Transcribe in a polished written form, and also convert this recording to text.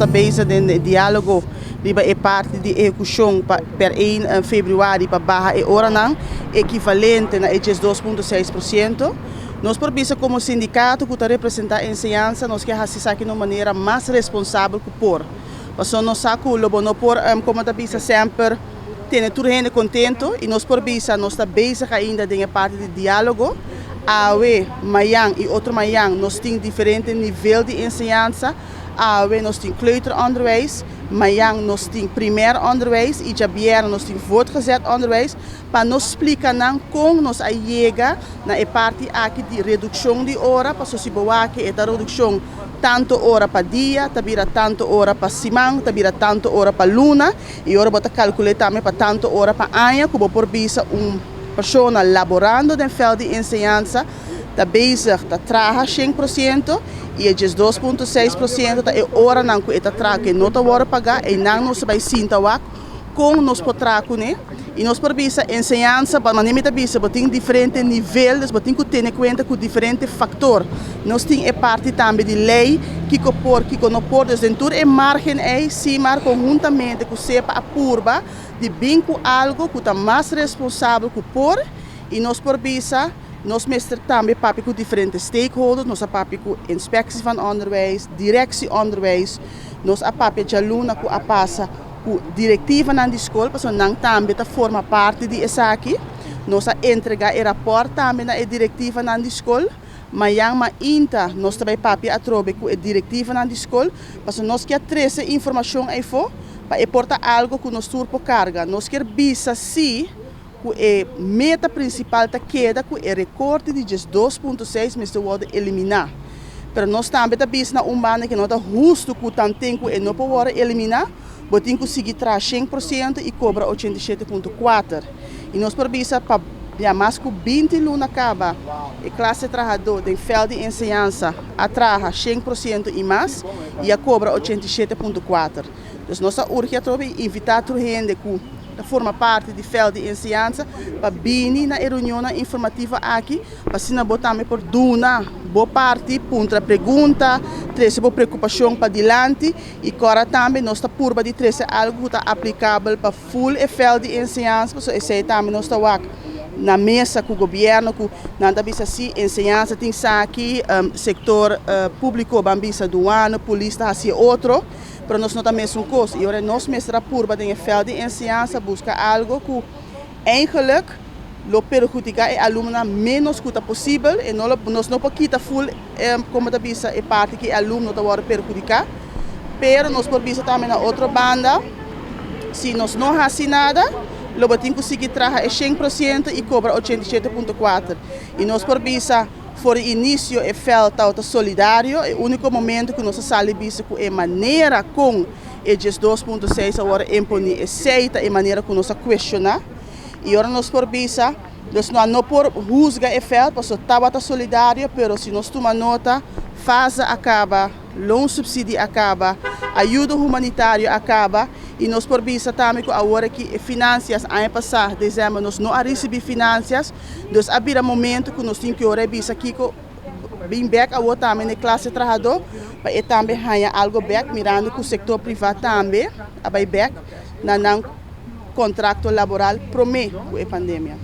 ta bezig den diálogo riba e parti di ehekushon pa per 1 febrüari pa baha e oranan ekivalente na e 12,6%. Nos por bisa komo sindikato ku ta representá enseñansa, nos ke hasi esaki na un manera mas responsabel ku por. Pasobra nos sa ku lo bo no por, komo ta bisa semper, tene tur hende kontentu i nos por bisa nos ta bezig ainda den e parti di diálogo. Awe, mañan i otro mañan nos tin diferente nivel di enseñansa. Awe nos tin kleuteronderwijs, mañan nos tin primair onderwijs i djabièrnè nos tin voortgezet onderwijs pa nos splika nan kon nos a yega na e parti aki di redukshon di ora, pasobra si bo wak e ta redukshon tantu ora pa dia, ta bira tantu ora pa siman, ta bira tantu ora pa luna i ora bo ta kalkul'é tambe pa tantu ora pa aña ku bo por bisa un persona laborando den vèlt di enseñansa ta bezig ta traha 100% i e 12,6% ta e oranan ku e ta traha ku e no ta wòrdu pagá. Einan nos ta bai sinta wak kon nos por traha kuné i nos por bisa enseñansa, manera mi ta bisa bo tin diferente nivel, dus bo tin ku tene kuenta ku diferente faktor. Nos tin e parti tambe di lei, kiko por, kiko no por, dus den tur e margen ei SIMAR konhuntamente ku SEPA a purba di bin ku algu ku ta mas responsabel ku por i nos por bisa nos mester tambe papia ku diferente stakeholders, nos a papia ku Inspectie van Onderwijs, Directie Onderwijs, nos a papia djaluna ku a pasa ku direktivanan di skol pasobra nan tambe ta forma parti di esaki. Nos a entregá e rapòrt tambe na e direktivanan di skol. Mañan mainta nos ta bai papia atrobe ku e direktivanan di skol pasobra nos kier trese informashon eifó pa e por ta algu ku nos tur por karga. Nos kier bisa si ku e meta prinsipal ta keda ku e rekorte di 12,6 mester wòrdu eliminá. Pero nos tambe ta bisa na un banda ku no ta hustu ku tanten ku e no por wòrdu eliminá, bo tin ku sigui traha 100% i kobra 87,4. I nos por bisa pa ya mas ku 20 luna kaba e klase trahadó den vèlt di enseñansa a traha 100% i mas i a kobra 87,4. Dus nos ta urgi atrobe i invitá tur hende ku ta forma parti di vèlt di enseñansa pa bini na e reunionnan informativo aki pa asina bo tambe por duna bo parti, puntra pregunta, trese bo preokupashon padilanti i kòrda tambe nos ta purba di trese algu ku ta aplikabel pa ful e vèlt di enseñansa pasobra esei tambe nos ta wak na mesa ku gobièrnu ku nan ta bisa si enseñansa tin esaki, sektor públiko ban bisa duana, polis ta hasi e otro, pero nos no ta mesun kos i ora nos mester a purba den e vèlt di enseñansa buska algu ku eigenlijk lo perhudiká e alumnonan ménos ku ta posibel e no lo nos no por kita ful komo ta bisa e parti ku e alumno ta wòrdu perhudiká, pero nos por bisa tambe na otro banda si nos no hasi nada lo bo tin ku sigui traha e 100% i kobra 87,4 i nos por bisa for di inisio e vèlt tabata solidario. E úniko momento ku nos a sali bisa ku e manera kon e 12,6 a wòrdu imponí, esei ta e manera ku nos a kuestioná i ora nos por bisa nos no por husga e vèlt pasobra tabata solidario, pero si nos tuma nota, fase a kaba, loonsubsidie a kaba, ayudo humanitario a kaba i nos por bisa tambe ku awor aki e finansias aña pasá desèmber nos no a risibí finansias, dus a bira momento ku nos tin ku ora bisa kiko bin bèk awor tambe na e klase trahadó pa e tambe haña algu bèk mirando ku sektor privá tambe a bai bèk na nan kontrakto laboral promé ku e pandemia.